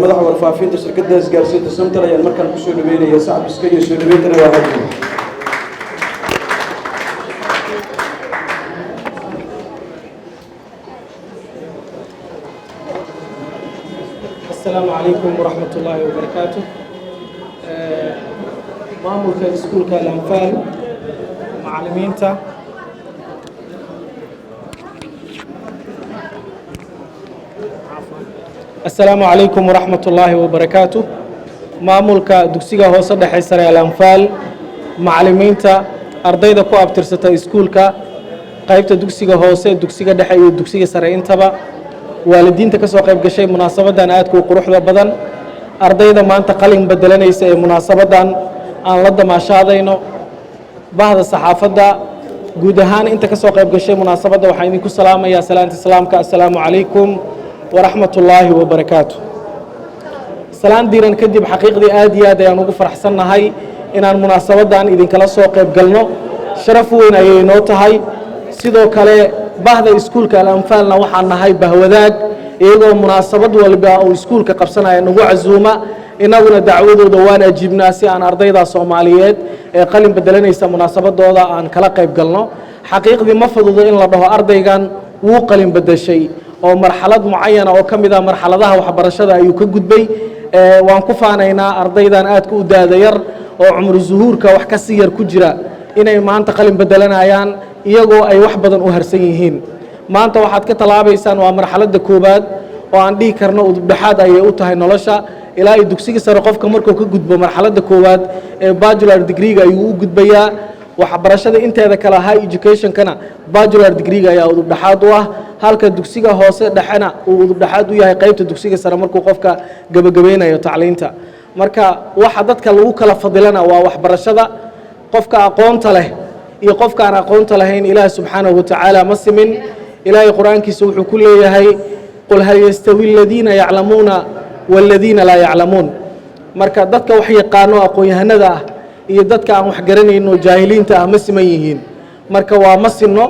Madaxa warfaafinta shirkadda isgaarsiinta Somtel ayaan markaan kusoo dhaweynaya. Sacbiska iyo soo dhaweyntana waa xaggiina. Asalaamu calaykum waraxmat ullaahi wabarakaatu. Maamulka iskuulka Alanfaal, macallimiinta, assalaamu calaykum waraxmat ullaahi wabarakaatu. Maamulka dugsiga hoose dhexe sare Alanfaal, macallimiinta, ardayda ku abtirsata iskuulka, qaybta dugsiga hoose, dugsiga dhexe iyo dugsiga sare intaba, waalidiinta ka soo qayb gashay munaasabaddan aadka u quruxda badan, ardayda maanta qalin bedelanaysa ee munaasabaddan aan la damaashaadayno, bahda saxaafadda, guud ahaan inta ka soo qayb gashay munaasabadda, waxaan idinku salaamayaa salaanta islaamka: assalaamu calaykum waraxmat ullaahi wabarakaatu. Salaan diiran kadib, xaqiiqdii aad iyo aad ayaan ugu faraxsannahay inaan munaasabaddan idinkala soo qayb galno. Sharaf weyn ayay inoo tahay. Sidoo kale bahda iskuulka Alanfaalna waxaan nahay bahwadaag, iyagoo munaasabad walba uu iskuulka qabsanaya nagu casuuma, innaguna dacwadooda waan ajiibnaa si aan ardayda Soomaaliyeed ee qalin bedelanaysa munaasabadooda aan kala qayb galno. Xaqiiqdii ma fududo in la dhaho ardaygan wuu qalin bedeshay oo marxalad mucayana oo ka mid ah marxaladaha waxbarashada ayuu ka gudbay. Waan ku faanaynaa ardaydan aadka u daada yar oo cumru zuhuurka wax ka sii yar ku jira inay maanta qalin bedelanayaan, iyagoo ay wax badan u harsan yihiin. Maanta waxaad ka tallaabaysaan waa marxaladda koowaad oo aan dhihi karno udubdhexaad ayay u tahay nolosha ilaa iyo dugsiga sare. Qofka markuu ka gudbo marxaladda koowaad ee bachelor degreega ayuu u gudbayaa waxbarashada inteeda kale. High educationkana bachelor degreega ayaa udubdhexaad u ah, halka dugsiga hoose dhexena uu udubdhexaad u yahay qaybta dugsiga sare markuu qofka gebagabeynayo tacliinta. Marka waxa dadka lagu kala fadilana waa waxbarashada. Qofka aqoonta leh iyo qofka aan aqoonta lahayn Ilaah subxaanahu watacaala ma simin. Ilaahay Qur-aankiisa wuxuu ku leeyahay: "قل هل يستوي الذين يعلمون والذين لا يعلمون." Marka dadka wax yaqaano, aqoon-yahanada ah, iyo dadka aan wax garanayno, jaahiliinta ah, ma siman yihiin? Marka waa ma sinno.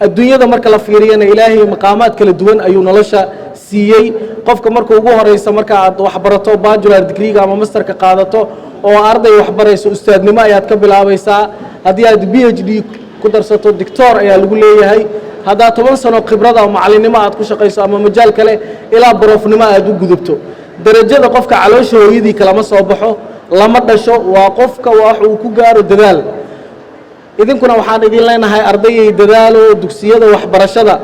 Adduunyada marka la fiiriyana, Ilaahay maqaamaad kala duwan ayuu nolosha siiyey. Qofka marka ugu horeysa, marka aad wax barato, bachelor degreega ama masterka qaadato oo arday wax barayso, ustaadnimo ayaad ka bilaabaysaa. Haddii aad PhD ku darsato, doctor ayaa lagu leeyahay. Haddaad 10 sano khibrada macalinimo aad ku shaqayso ama majaal kale, ilaa profnimo aad u gudubto. Darajada qofka caloosha hooyadii kalama soo baxo, lama dhasho, waa qofka wax uu ku gaaro dadaal. Idinkuna waxaan idin leenahay, ardayay, dadaalo, dugsiyada waxbarashada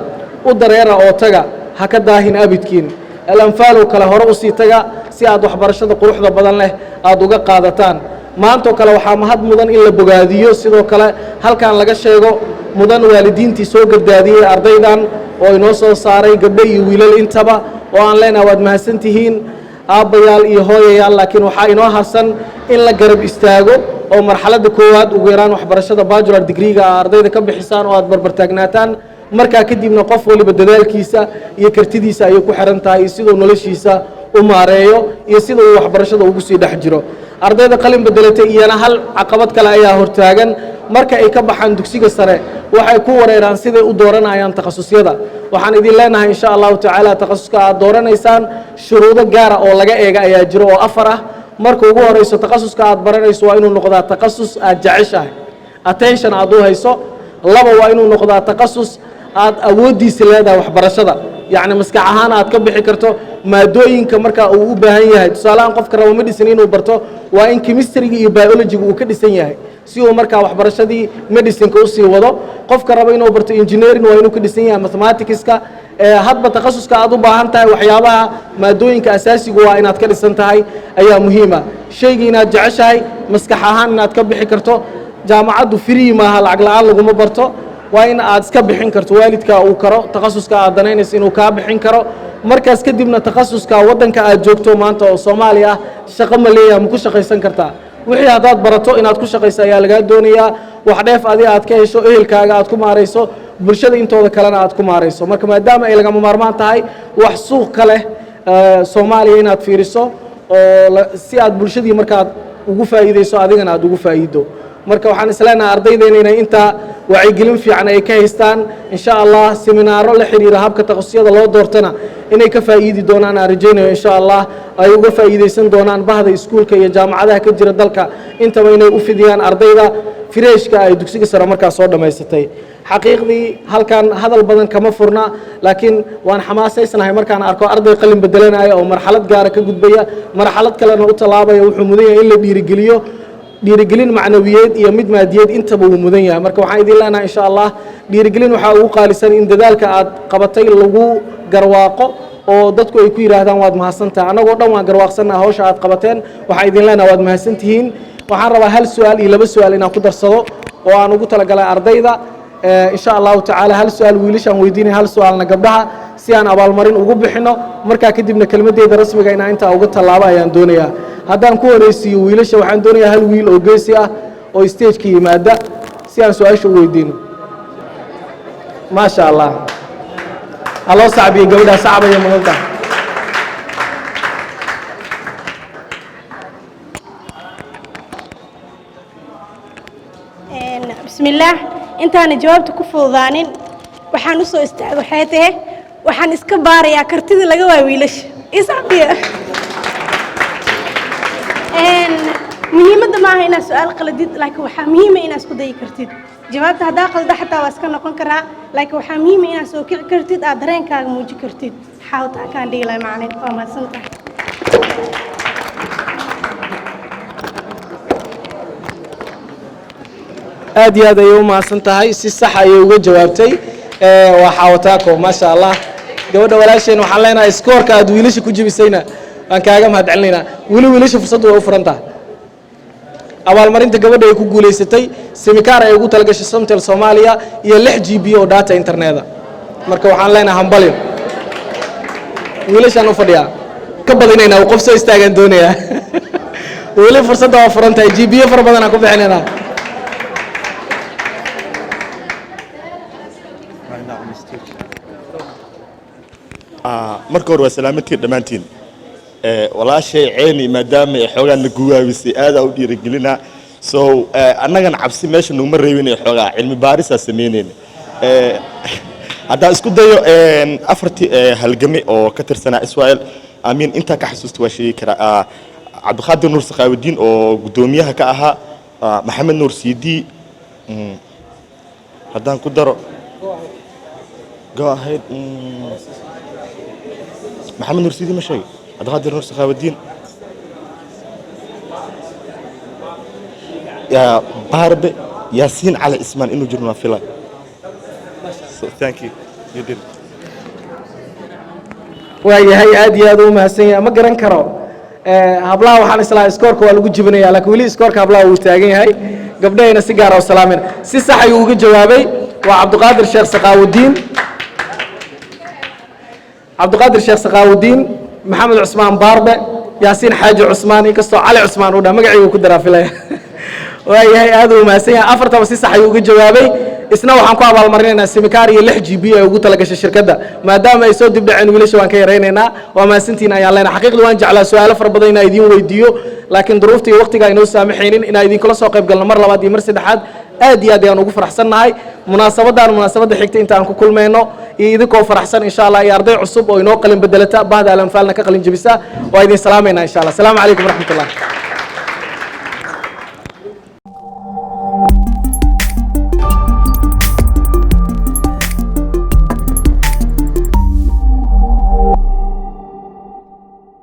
u dareera oo taga, ha ka daahin abidkiin. Alanfaalow kale hore usii taga si aad waxbarashada quruxda badan leh aada uga qaadataan. Maantoo kale waxaa mahad mudan in la bogaadiyo, sidoo kale halkan laga sheego mudan waalidiintii soo gardaadiyey ardaydan oo inoo soo saaray, gabdho iyo wiilal intaba, oo aan leenahay waad mahadsantihiin, aabbayaal iyo hooyayaal. Laakiin waxaa inoo harsan in la garab istaago oo marxaladda koowaad, ugu yaraan waxbarashada bachelor degreega, aa ardayda ka bixisaan oo aad barbartaagnaataan. Markaa kadibna qof waliba dadaalkiisa iyo kartidiisa ayay ku xiran tahay, iyo siduu noloshiisa u maareeyo iyo sida uu waxbarashada ugu sii dhex jiro. Ardayda qalin bedelatay iyana hal caqabad kale ayaa hortaagan. Marka ay ka baxaan dugsiga sare, waxay ku wareeraan siday u dooranayaan takhasusyada. Waxaan idin leenahay, insha Allahu tacaala, takhasuska aad dooranaysaan shuruudo gaara oo laga eega ayaa jiro oo afar ah. Marka ugu horeyso, takhasuska aad baranayso waa inuu noqdaa takhasus aad jeceshahay, attention aad u hayso. Laba, waa inuu noqdaa takhasus aad awooddiisa leedahay waxbarashada, yacni maskax ahaan aad ka bixi karto maadooyinka marka uu u baahan yahay. Tusaalehaan, qofka rabo medicine inuu barto waa in chemistryga iyo biologyga uu ka dhisan yahay, si uu markaa waxbarashadii medicineka usii wado. Qofka rabo inuu barto engineering waa inuu ka dhisan yahay mathematicska. Hadba takhasuska aad u baahan tahay, waxyaabaha maadooyinka asaasigu waa inaad ka dhisan tahay ayaa muhiima. Shaygii inaad jeceshahay, maskax ahaan inaad ka bixi karto. Jaamacaddu free maaha, lacag la-aan laguma barto, waa in aad iska bixin karto, waalidka uu karo takhasuska aad danaynayso inuu kaa bixin karo. Markaas kadibna takhasuska waddanka aad joogto maanta oo Soomaaliya ah shaqo ma leeyaha, ma ku shaqaysan kartaa? Wixii haddaad barato inaad ku shaqayso ayaa lagaa doonayaa, wax dheef adi aad ka hesho, ehelkaaga aad ku maarayso, bulshada intooda kalena aad ku maarayso. Marka maadaama ay lagama maarmaan tahay wax suuq ka leh Soomaaliya inaad fiiriso oo si aad bulshadii markaad ugu faa'iideyso, adigana aad ugu faa'iido. Marka waxaan isleenahay ardaydeena inay intaa wacyigelin fiican ay ka haystaan, insha Allah. Seminaaro la xiriira habka takhasusiyada loo doortana inay ka faa'iidi doonaan aan rajaynayo, insha Allah, ay uga faa'iidaysan doonaan bahda iskuulka iyo jaamacadaha ka jira dalka intaba, inay u fidiyaan ardayda freshka ay dugsiga sare markaas soo dhammaysatay. Xaqiiqdii halkan hadal badan kama furna, laakiin waan xamaasaysnahay markaan arko arday qalin bedelanaya oo marxalad gaara ka gudbaya, marxalad kalena u tallaabaya. Wuxuu mudan yahay in la dhiirigeliyo, dhiirigelin macnawiyeed iyo mid maadiyeed intaba wuu mudan yahay. Marka waxaan idin leenahay, insha Allah, dhiirigelin waxaa ugu qaalisan in dadaalka aad qabatay lagu garwaaqo oo dadku ay ku yidhaahdaan waad mahadsantahay. Annagoo dhan waan garwaaqsannaha hawsha aad qabateen. Waxaan idin leenahay waad mahadsantihiin. Waxaan rabaa hal su-aal iyo laba su-aal inaan ku darsado oo aan ugu talagalay ardayda, insha Allahu tacaala. Hal su-aal wiilashaan weydiinaya, hal su-aalna gabdhaha, si aan abaalmarin ugu bixino. Markaa kadibna kelmadeyda rasmiga inaan intaa uga tallaabo ayaan doonayaa. Haddaan ku horeysiiyo wiilasha, waxaan doonayaa hal wiil oo geesi ah oo stageka yimaada si aan su-aasha u weydiino. Maasha Allah, haloo sacbiyo gabadha, sacbaya mudanta. Bismillaah. Intaana jawaabta ku fududaanin, waxaan usoo istaagay waxay tahay waxaan iska baarayaa kartida laga waayo wiilasha iscabiya. Muhiimadda maaha inaad su-aal qaladid, laakiin waxaa muhiima inaad isku dayi kartid. Jawaabta haddaa qaldo xataa waa iska noqon karaa, laakiin waxaa muhiima inaad soo kici kartid, aad dareenkaaga muuji kartid. Xaawta kaan dhihi lahay macalin, waa mahadsantahay. Aad iyo aad ayay u mahadsan tahay, si sax ayay uga jawaabtay. Waa Xaawataako, maasha Allah. Gabadha walaasheen waxaan leenahay scoorka aad wiilasha ku jebisayna waan kaaga mahad celinaynaa. Weli wiilasha fursaddu way u furan tahay. Abaalmarinta gabadha ay ku guulaysatay simikaar ay ugu talagashay Somtel Soomaaliya iyo 6 GB oo data interneta. Marka waxaan leenahay hambalyo. Wiilashaan u fadhiyaa ka badinaynaa, qof soo istaagaan doonayaa. Weli fursadda waa furan tahay, GB fara badan aan ku bixinaynaa. Right now on the stage. Marka hore waa salaamantiin dhammaantiin. Walaashay Ceeni, maadaama ay xoogaa na guwaabisay, aadaa u dhiirigelinaa. So annagana cabsi meesha naguma reebinay, xoogaa cilmi baarisaa samaynayna. Haddaan isku dayo afartii halgame oo ka tirsanaa Israel amiin, intaa ka xasuusta waa sheegi karaa. Cabdiqaadir Nuur Sakhaawudiin oo guddoomiyaha ka ahaa, Maxamed Nuur Cd, haddaan ku daro, go ahead. Maxamed Nuur Sidi ma sheegay? Cabdiqaadir Nuur Sakhaawudiin, yaa Baarbe, Yaasiin Cali Ismaan inuu jirno waan filaa. So thank you, you did it. Waayahay, aad iyo aad u mahadsan yahay. Ma garan karo, hablaha waxaan islahaa scoorka waa lagu jibinaya, laakiin weli scoorka hablaha wuu taagan yahay. Gabdhahayna si gaara u salaamin. Si sax ayuu uga jawaabay. Waa Cabdiqaadir Sheekh Sakaawudiin, Cabdiqaadir Sheekh Sakaawudiin, Maxamed Cusmaan Baarbe, Yaasiin Xaaji Cusmaan, inkastoo Cali Cusmaan uu dhaa magacii uu ku daraafilaya. Waayahay, aad uu mahadsan yahay. Afartaba si sax ayuu uga jawaabay. Isna waxaan ku abaalmarinaynaa simikaar iyo 6 GB ay ugu talagashay shirkadda. Maadaama ay soo dibdhaceen wiilasha, waan ka yaraynaynaa. Waa mahadsantihiin ayaan leenahay. Xaqiiqda waan jeclaa su-aalo fara badan inaan idiin weydiiyo, laakiin duruufta iyo waqtiga aynoo saamaxaynin inaan idinkula soo qayb galno mar labaad iyo mar saddexaad. Aad iyo aad ayaan ugu faraxsannahay munaasabadan. Munaasabadda xigta inta aan ku kulmayno iyo idinkoo faraxsan, insha Allah, iyo arday cusub oo inoo qalin bedelata, bahda Alanfaalna ka qalin jebisa, waa idin salaamaynaa, insha Allah. Asalaamu calaykum waraxmat ullah.